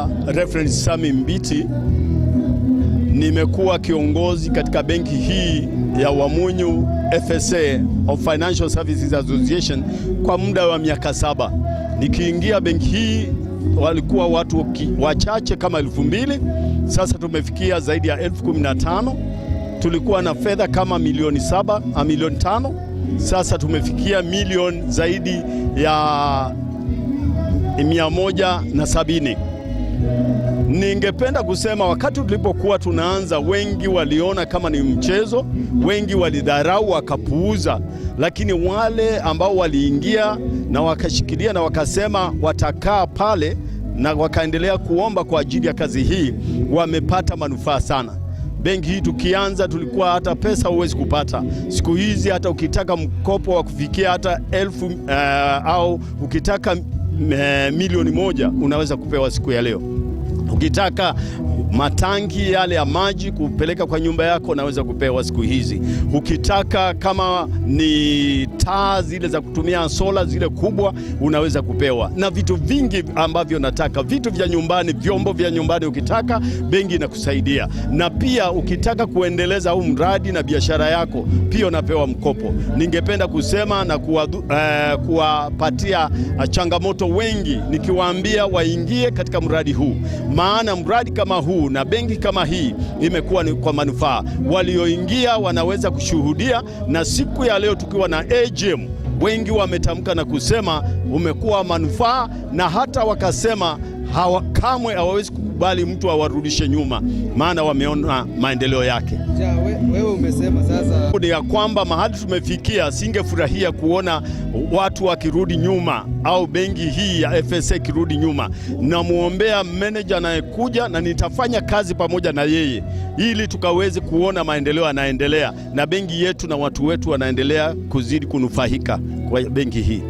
Naitwa Reverend Sami Mbiti. Nimekuwa kiongozi katika benki hii ya Wamunyu FSA of Financial Services Association kwa muda wa miaka 7. Nikiingia benki hii walikuwa watu wachache kama 2000. Sasa tumefikia zaidi ya 15,000. Tulikuwa na fedha kama milioni 7, milioni 5. Sasa tumefikia milioni zaidi ya 170. Ningependa kusema wakati tulipokuwa tunaanza, wengi waliona kama ni mchezo, wengi walidharau wakapuuza, lakini wale ambao waliingia na wakashikilia na wakasema watakaa pale na wakaendelea kuomba kwa ajili ya kazi hii, wamepata manufaa sana. Benki hii tukianza, tulikuwa hata pesa huwezi kupata. Siku hizi hata ukitaka mkopo wa kufikia hata 1,000 au ukitaka milioni 1 unaweza kupewa siku ya leo. Ukitaka matangi yale ya maji kupeleka kwa nyumba yako unaweza kupewa siku hizi. Ukitaka kama ni taa zile za kutumia sola zile kubwa unaweza kupewa, na vitu vingi ambavyo nataka, vitu vya nyumbani, vyombo vya nyumbani, ukitaka benki inakusaidia. Na pia ukitaka kuendeleza huu mradi na biashara yako pia unapewa mkopo. Ningependa kusema na kuwapatia changamoto wengi, nikiwaambia waingie katika mradi huu, maana mradi kama huu na benki kama hii imekuwa ni kwa manufaa. Walioingia wanaweza kushuhudia, na siku ya leo tukiwa na AGM wengi wametamka na kusema umekuwa manufaa, na hata wakasema kamwe hawawezi kukubali mtu awarudishe nyuma, maana wameona maendeleo yake. Ja, wewe umesema sasa ni ya kwamba mahali tumefikia, singefurahia kuona watu wakirudi nyuma au benki hii ya FSA ikirudi nyuma. Namwombea meneja anayekuja na nitafanya kazi pamoja na yeye ili tukaweze kuona maendeleo yanaendelea na benki yetu na watu wetu wanaendelea kuzidi kunufaika kwa benki hii.